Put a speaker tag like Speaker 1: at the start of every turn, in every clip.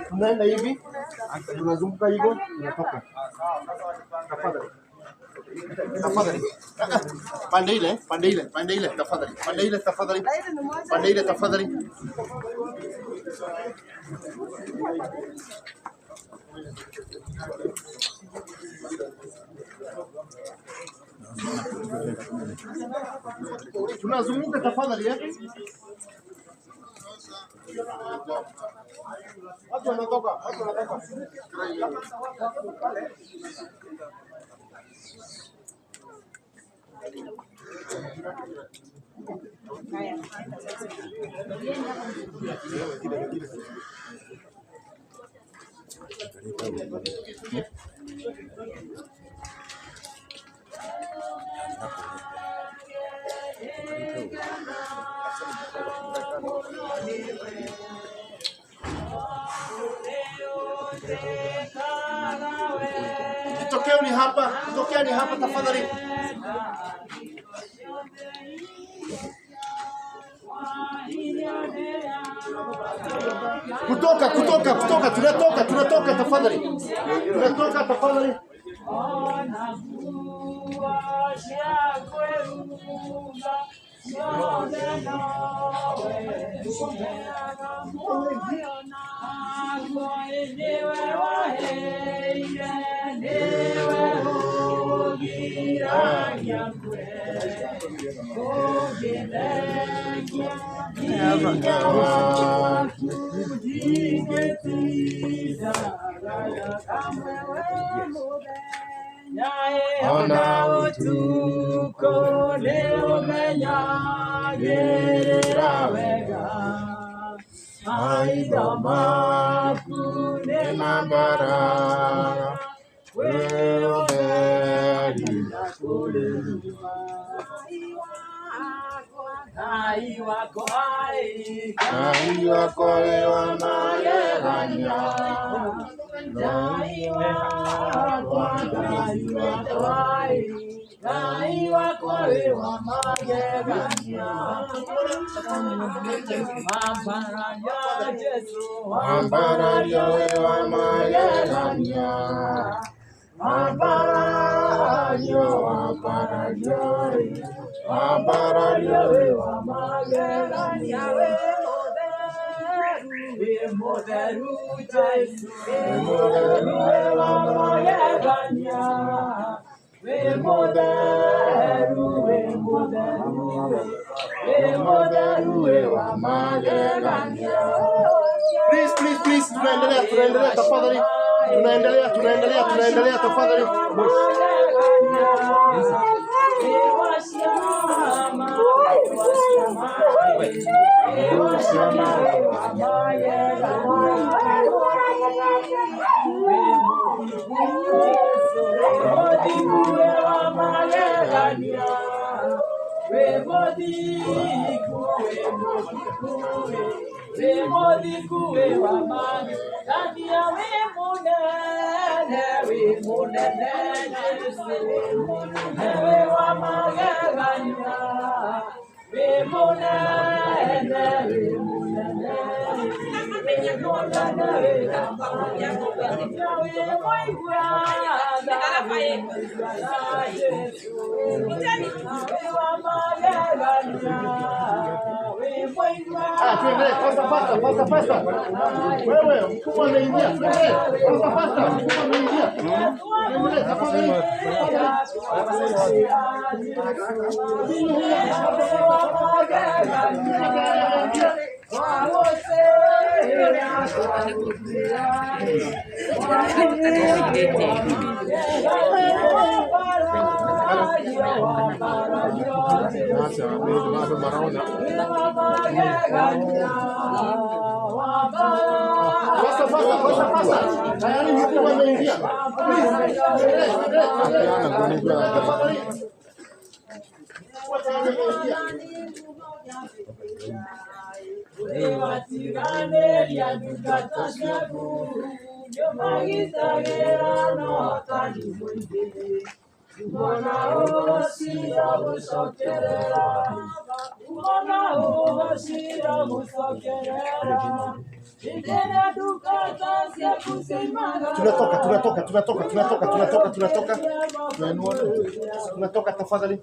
Speaker 1: Tunaenda hivi, tunazunguka hivyo, tunatoka. Tafadhali. Tafadhali. Pande ile, pande ile, pande ile tafadhali. Pande ile tafadhali. Pande ile tafadhali. Tunazunguka tafadhali eh. Watu wanatoka, watu wanatoka. Kitokeo ni hapa, kitokeo ni hapa tafadhali. Kutoka, kutoka, kutoka, tunatoka, tunatoka tafadhali. Tunatoka tafadhali.
Speaker 2: Ona utuko nĩũmenyagĩrĩra wega maitho maku nĩ
Speaker 1: Nambara
Speaker 2: kwĩ ũtheri na kũrĩ nduma. Ngai wakwa ĩ,
Speaker 1: Ngai wakwa wĩ wa magegania.
Speaker 2: Ngai wakwa, Ngai wakwa ĩ, Ngai wakwa wĩ wa magegania. Wambararia Jesũ,
Speaker 1: Wambararia wĩ wa magegania. Wambarario, wambarario, wambarario wĩ wa
Speaker 2: magegania. Wĩ mũtheru Jesũ, wĩ mũtheru wĩ wa magegania. Wĩ mũtheru, wĩ mũtheru, wĩ mũtheru wĩ wa magegania.
Speaker 1: Please, please, please, tunaendelea, tunaendelea tafadhali. Tunaendelea, tunaendelea, tunaendelea tafadhali. Ah, tuendelee, fasta fasta, fasta fasta. Wewe mkubwa ameingia, tuendelee. Fasta fasta, mkubwa ameingia. Tuendelee tafadhali. Fasta fasta, fasta fasta. Tayari mkubwa ameingia. Please, tuendelee, tuendelee, tuendelee. Tafadhali. Mkubwa tayari ameingia.
Speaker 2: Watiganĩria ndungata ciaku nĩũmagitagĩra na ũtani mũingĩ mwana ũcio gũcokerera
Speaker 1: Tunatoka, tunatoka, tunatoka, tunatoka, tunatoka, tunatoka. Tunainua. Tunatoka tafadhali.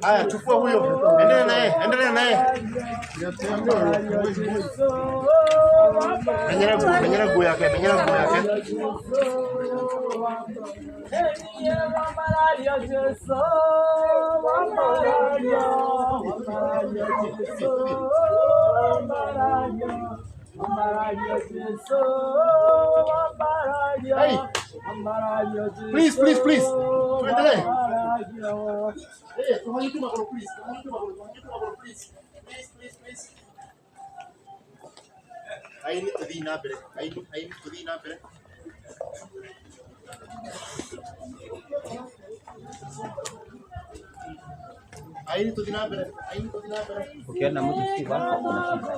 Speaker 1: Haya, chukua huyo. Endelea naye, endelea naye. Menyera nguo yake, menyera nguo yake. Hey, please, please, please. Tuendelee. Hey, tuhanyuke magoro please. Tuhanyuke magoro, tuhanyuke magoro please. Please, please, please. Aini tuthii na mbere. Aini, aini tuthii na mbere. Aini tuthii na mbere. Aini tuthii na mbere.
Speaker 3: Ukiona mtu si wako kuna shida.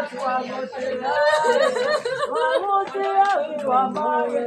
Speaker 1: Chukua huyo, chukua huyo, chukua huyo.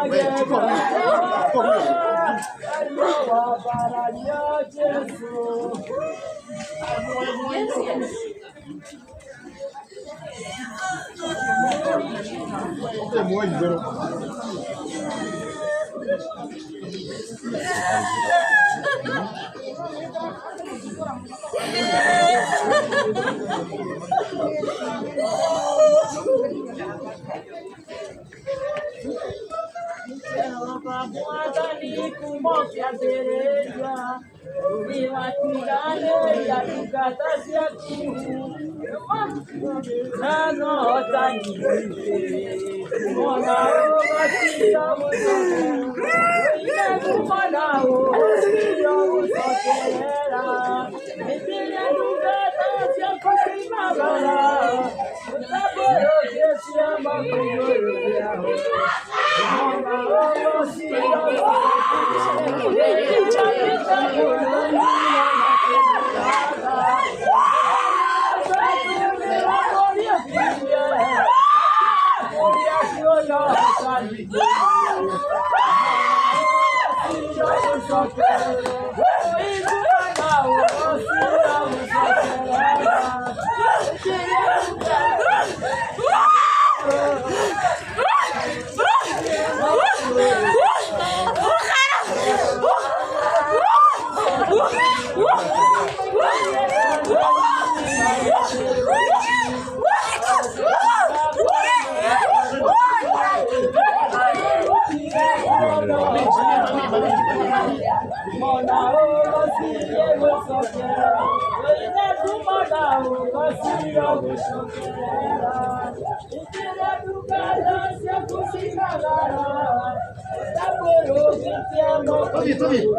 Speaker 1: Wewe, chukua huyo, chukua huyo.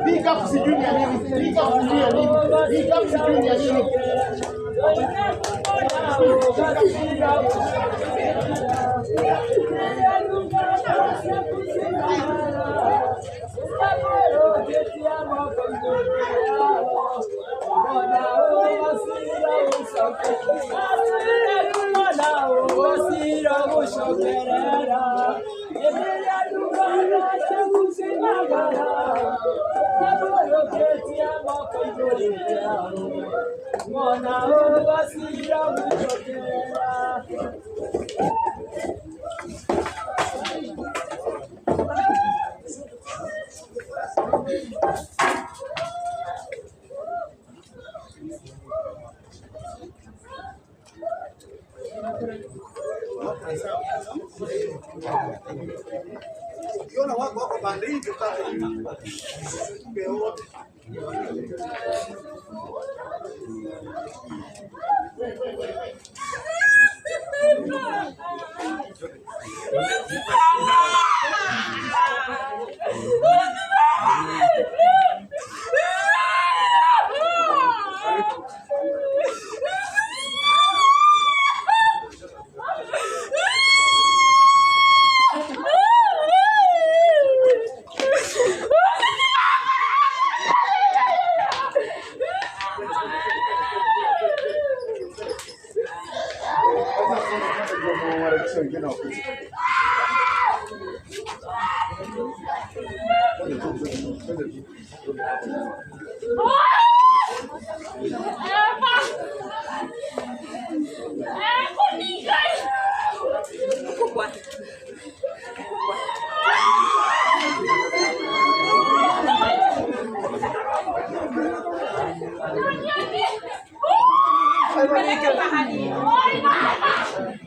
Speaker 1: Big up sijui ni nini, big up sijui ya nini, big up sijui ya nini.
Speaker 4: Ukiona wako wako pande hii wote.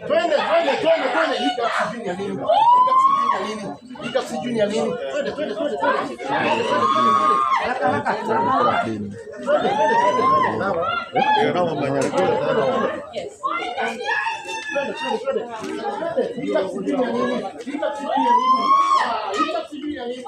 Speaker 1: Twende, twende, twende, twende. Hii cup sijui ni ya nini? Twende, twende, twende, twende. Haraka, haraka. Twende, twende, twende, twende. Twende, twende, twende. Hii cup sijui ni ya nini? Hii cup sijui ya nini? Hii cup sijui ya nini?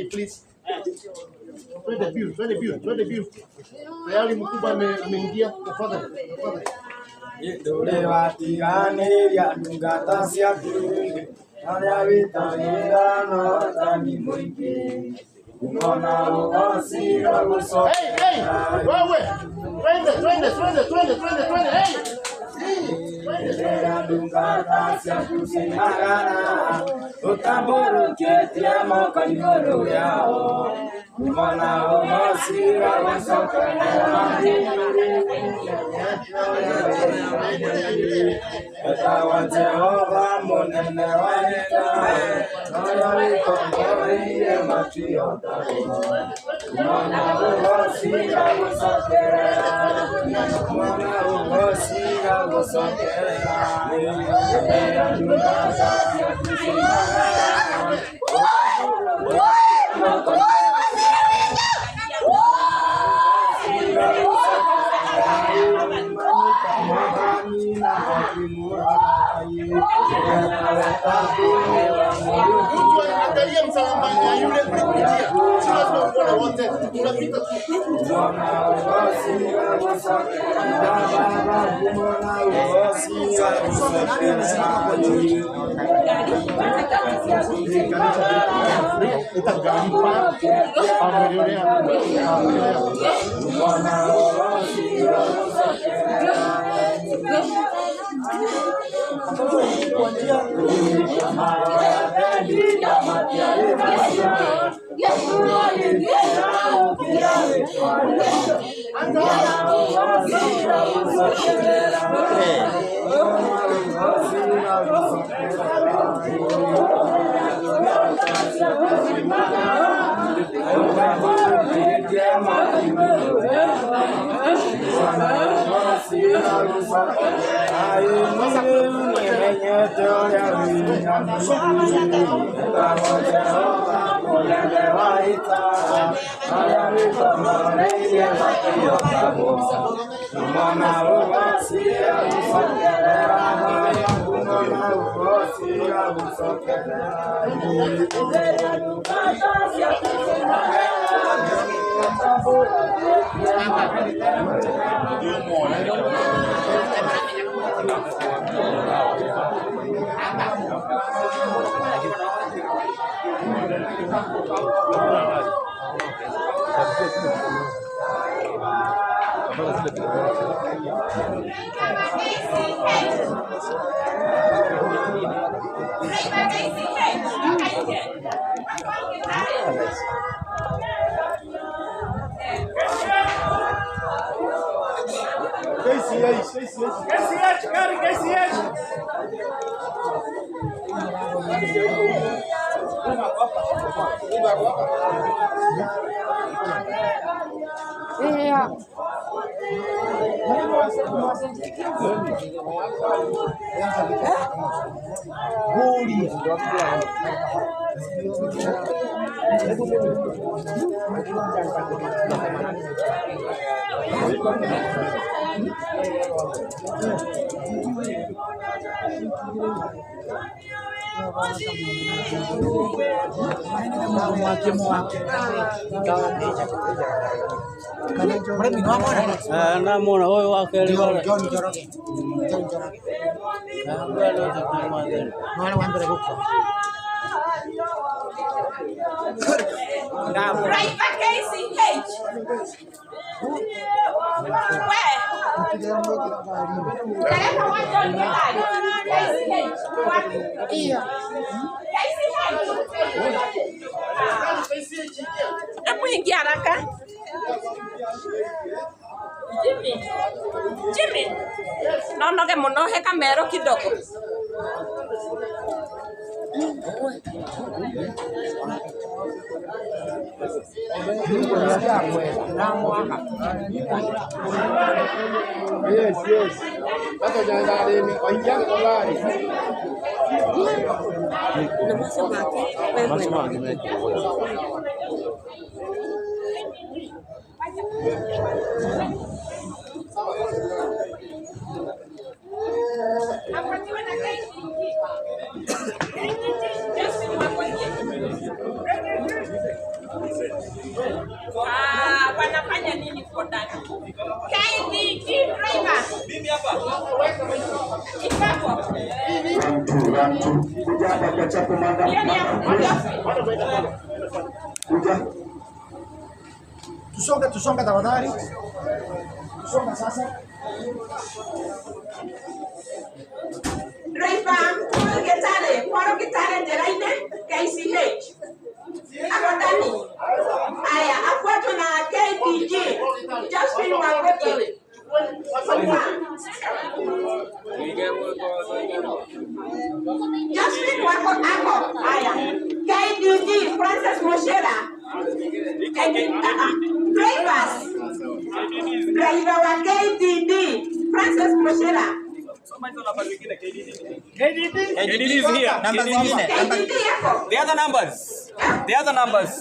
Speaker 1: Please, twende biu. Tayari mkubwa ameingia, tafadhali.
Speaker 2: Ndure watiganĩria ndungata ciaku arĩa wĩtagĩra na ũtani mũingĩ umona ũgocira gũcokera.
Speaker 1: Hey, wewe, twende, hey.
Speaker 2: Rĩrĩa ndungata ciaku ciagana ũtambũrũkĩtie moko igũrũ rĩao umona ũgocira gũcokerera. Etawa Jehova mũnene wa ita ũrĩa wĩtongoreire matiotagwo umona ũgocira gũcokerera umona ũgocira gũcokerera. Rĩrĩa ndungata ciaku ciagana
Speaker 1: Mtu angalia msalabani yule kulipitia. Si lazima uone wote. Unapita tu.
Speaker 3: Namwona huyu wa kerĩ wale.
Speaker 5: John Njoroge. John Njoroge. Mwana wa mbere gũkua.
Speaker 6: Driver KCH. Where? Dereva wa John Gitari. KCH. Wapi? KCH. Hebu ingia haraka. Jimmy. Jimmy. Nonoge muno he kamero kidogo.
Speaker 1: Yes, yes. Sasa jana waingia kwa gari.
Speaker 6: Afuatiwe na KCG. KCG Justin Wakonye. Ah, wanafanya nini kwa ndani? KDG driver.
Speaker 4: Mimi hapa.
Speaker 6: Ipako.
Speaker 2: Kuja hapa kwa chapo madam.
Speaker 6: Hiyo ni ya
Speaker 2: Kuja.
Speaker 5: Tusonge, tusonge tafadhali. Tusonge sasa.
Speaker 6: Driver Paul Gitare, Paul Gitare Njeraine, KCH. Ako ndani. Haya, afuatwe na KDG Justin Wangoki. Justin wako ako. Haya. KDG Francis Moshera. Drivers. Driver wa KDD Francis Moshera.
Speaker 4: KDD is here.
Speaker 6: KDD yako.
Speaker 4: The other numbers. The other numbers.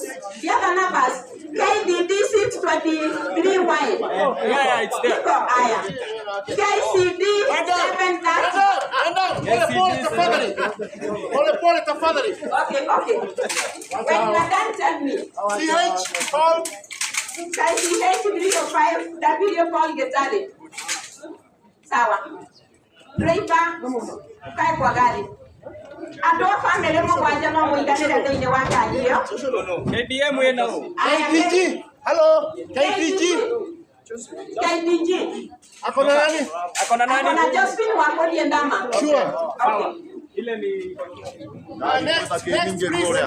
Speaker 6: The other numbers. KDD 623Y.
Speaker 4: Yeah, yeah, it's there.
Speaker 6: Iko haya. KCD 730.
Speaker 1: Pole pole tafadhali. Pole pole tafadhali.
Speaker 6: Okay, okay. When you are done, tell me.
Speaker 1: CH Paul
Speaker 6: KCH 305 W Paul Gitari. Sawa. Driver, ukae kwa gari. Andũ a bamĩrĩ mũgwanja no mũiganĩre thĩinĩ wa ngari ĩyo.
Speaker 4: KDM we now.
Speaker 6: Aya,
Speaker 1: KDG. Hello, KDG.
Speaker 6: KDG.
Speaker 1: Ako na nani?
Speaker 4: Ako na
Speaker 6: Ako
Speaker 4: nani?
Speaker 6: na Josephine Wakorie Ndama.
Speaker 1: Sure.
Speaker 6: Okay.
Speaker 4: Ile ni
Speaker 1: Next, next please.